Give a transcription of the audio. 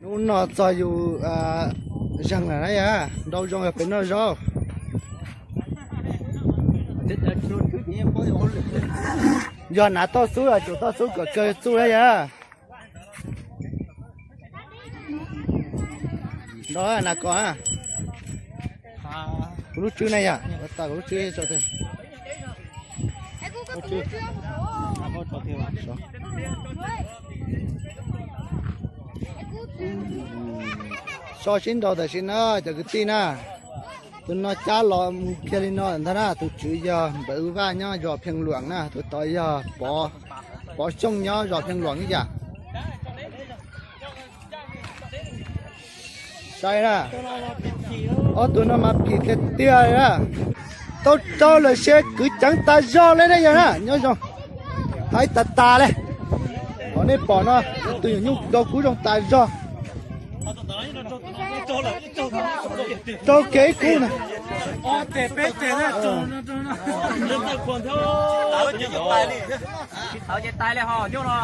Hnub no txog yus zeeg lawm na yog, nrau zoo yog pem noj zaub. Yog hnav toj xub los tsum toj xub kom kawg txuj na yog. Nrau na ko, kuv lub tswb na yog, tas kuv lub tswb. So sib nraus tam sim no cov kwv tij na. Tus no cab los mus kiag li no ntag na, tus tswv yog Npawv Vaj nyob zos Pheej Luam na, tus tod yog Pov Xyooj nyob zos Pheej Luam ib yam. Saib na, ob tug no mas phim tiag tiag li na. Tau rau lawm seb kwv ceev tas zog li na yog na, nyob zoo. Haib tas tas li. Qhov nej pom no, tus nyuam nyuj rau kuv zoo tas zog. Rau kev ib kub na. Tsis tawv ces tais li ho nyuj no.